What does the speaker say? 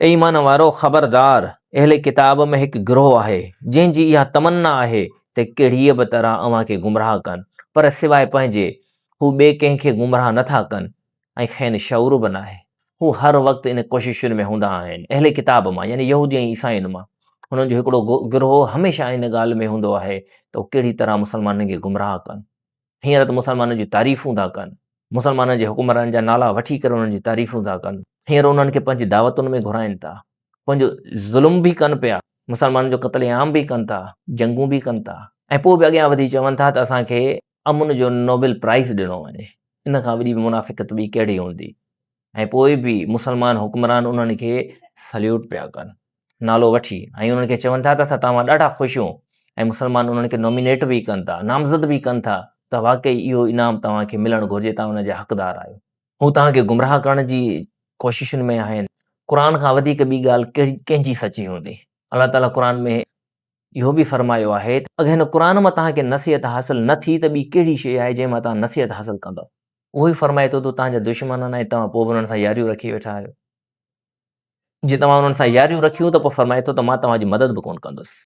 اي ايمان وارؤ! خبردار! اهل ڪتاب ۾ هڪ گروهه آهي، جنهن جي اها تمنا آهي ته ڪهڙيء به طرح اوهان کي گمراهه ڪن، پر سواء پنهنجي، هو ٻئي ڪنهن کي گمراهه نه ٿا ڪن ۽ کين شعور به ناهي. هو هر وقت ان ڪوششن ۾ هوندا آهن. اهل ڪتاب مان، يعني يهودي ۽ عيسائين مان، هنن جو هڪڙو گروهه هميشه ان ڳالهه ۾ هوندو آهي ته هو ڪهڙي طرح مسلمانن کي گمراهه ڪن. هينئر ته مسلمانن جون تعريفون ٿا ڪن، مسلمانن جي حڪمرانن جا نالا وٺي ڪري انهن جون تعريفون ٿا ڪن، هينئر انهن کي پنهنجي دعوتن ۾ گهرائين ٿا، پنهنجو ظلم به ڪن پيا، مسلمانن جو قتل عام به ڪن ٿا، جنگون به ڪن ٿا ۽ پوء به اڳيان وڌي چون ٿا ته اسان کي امن جو نوبل پرائز ڏنو وڃي، ان کان وڏي منافقت ٻي ڪهڙي هوندي ۽ پوء به مسلمان حڪمران انهن کي سليوٽ پيا ڪن. نالو وٺي ۽ انهن کي چون ٿا ته اسان توهان مان ڏاڍا خوش آهيون ۽ مسلمان انهن کي نومينيٽ به ڪن ٿا، نامزد به ڪن ٿا ته واقعي اهو انعام توهان کي ملڻ گهرجي توهان ان جا حقدار آهيو. هو توهان کي گمراهه ڪرڻ جي ڪوششن ۾ آهن. قرآن کان وڌيڪ ٻي ڳالهه ڪهڙي ڪنهن جي سچي هوندي؟ الله تعاليٰ قرآن ۾ اهو به فرمايو آهي ته اگر هن قرآن مان توهان کي نصيحت حاصل نه ٿي ته ٻي ڪهڙي شيء آهي جنهن مان توهان نصيحت حاصل ڪندؤ؟ اهو ئي فرمائي ٿو ته توهان جا دشمن آهن ۽ توهان پوء به انهن سان ياريون رکي ويٺا آهيو. جي توهان انهن سان ياريون رکيون ته پوء فرمائي ٿو ته مان توهان جي مدد به ڪونه ڪندس.